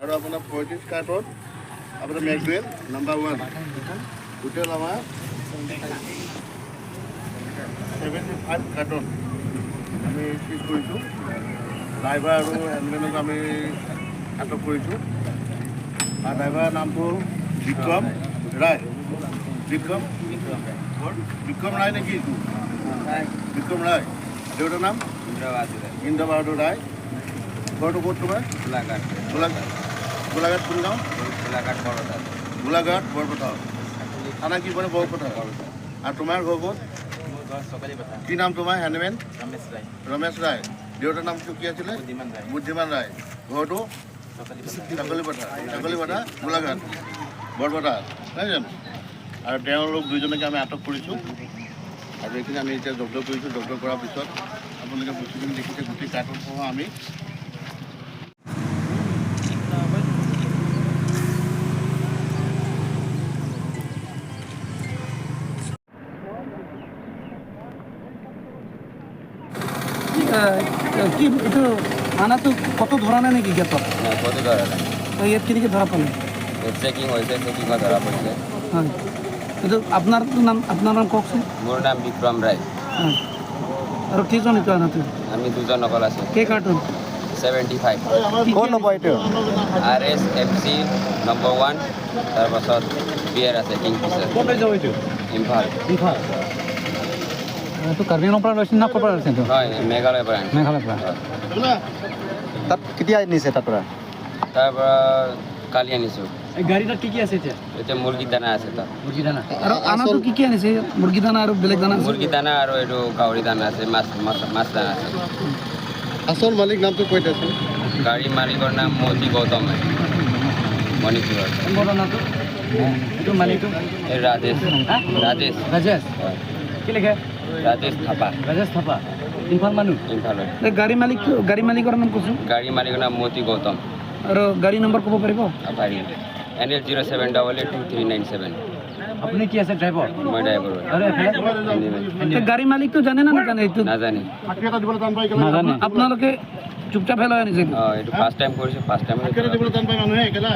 আৰু আপোনাৰ 35 কাৰ্টন আপোনাৰ মেকডুৱেল নাম্বাৰ 1। টোটেল আমাৰ 75 কাৰ্টন আমি চিজ কৰিছোঁ। ড্ৰাইভাৰ আৰু হেণ্ডমেনক আমি আটক কৰিছোঁ। আৰু ড্ৰাইভাৰৰ নামটো হ'ল বিক্ৰম ৰায়। বিক্ৰম বিক্ৰম ৰায় নেকি এইটো? বিক্ৰম ৰায়। দেউতাৰ নাম ইন্দ্ৰ বাহাদুৰ ৰায়। ঘৰটো ক'ত তোমাৰ? গোলাঘাট। গোলাঘাট। গোলাঘাট কোন গাঁও? গোলাঘাট বৰপথাৰ। গোলাঘাট বৰপথাৰ। থানা কি পৰে? বৰপথাৰ। আৰু তোমাৰ ঘৰ ক'ত? মোৰ ঘৰ চকলি পথাৰ। কি নাম তোমাৰ হেণ্ডমেন? ৰমেশ ৰায়। ৰমেশ ৰায়। দেউতাৰ নামটো কি আছিলে? বুদ্ধিমান ৰায়। বুদ্ধিমান ৰায়। ঘৰটো? চকলি পথাৰ। ছাগলীপথাৰ। ছাগলীপথাৰ, গোলাঘাট, বৰপথাৰ, নহয় জানো? আৰু তেওঁলোক দুইজনকে আমি আটক কৰিছোঁ আৰু এইখিনি আমি এতিয়া জব্দ কৰিছোঁ। জব্দ কৰাৰ পিছত আপোনালোকে বস্তুখিনি দেখিছে, গোটেই কাৰ্টনসহ আমি কি এইটো আনাটো কতো ধৰা নাই নেকি গেটত? নাই, ক'তো ধৰা নাই। তো ইয়াত কেনেকৈ ধৰা পালে? চেকিং হৈছে, চেকিঙত ধৰা পৰিছে। হয়, এইটো আপোনাৰ নাম, আপোনাৰ নাম কওকচোন। মোৰ নাম বিক্ৰম ৰায়। হয়, আৰু কেইজন এইটো আনাটো? আমি দুজন অকল আছোঁ। কেই কাৰ্টুন? 75। ক'ত ল'ব এইটো? R S F C number 1। তাৰপাছত বিয়েৰ আছে, কিংফিচাৰ। ক'ত লৈ যাব এইটো? ইম্ফাল। ইম্ফাল। এইটো কাৰ্বি আংলঙৰ পৰা লৈছিল না ক'ৰ পৰা লৈছিল এইটো? হয়, মেঘালয়ৰ পৰা আনিছোঁ। মেঘালয়ৰ পৰা। তাত কেতিয়া নিছে তাৰ পৰা? তাৰ পৰা কালি আনিছোঁ। গাড়ী তাত কি কি আছে এতিয়া? এতিয়া মুৰ্গী দানা আছে তাত। মুৰ্গী দানা। আৰু আনাটো কি কি আনিছে? মুৰ্গী দানা আৰু বেলেগ দানা আছে? মুৰ্গী দানা আৰু এইটো গাহৰি দানা আছে, মাছ মাছ মাছ দানা আছে। আচল মালিক নামটো কৈ দিয়াচোন। গাড়ী মালিকৰ নাম মতি গৌতম হয়, মণিপুৰৰ। দানাটো এইটো মালিকটো? এই ৰাজেশ। ৰাজেশ। ৰাজেশ। হয়। কি লিখে? ৰাজেশ থাপা। ৰাজেশ থাপা, ইম্ফাল মানুহ। ইম্ফালৰ। এই গাড়ী মালিক, গাড়ী মালিকৰ নাম কৈছোঁ। গাড়ী মালিকৰ নাম মতি গৌতম। আৰু গাড়ী নম্বৰ ক'ব পাৰিব? পাৰিম, NL 07 882397। আপুনি কি আছে, ড্ৰাইভাৰ? মই ড্ৰাইভাৰ। আৰু এফালে? এই গাড়ী মালিকটো জানে নে নাজানে এইটো? নাজানে। নাজানে। আপোনালোকে চুপচাপ লৈ আনিছে এইটো? অঁ, এইটো ফাৰ্ষ্ট টাইম কৰিছোঁ, ফাৰ্ষ্ট টাইম। দিবলৈ টান পায় মানুহে একেলা।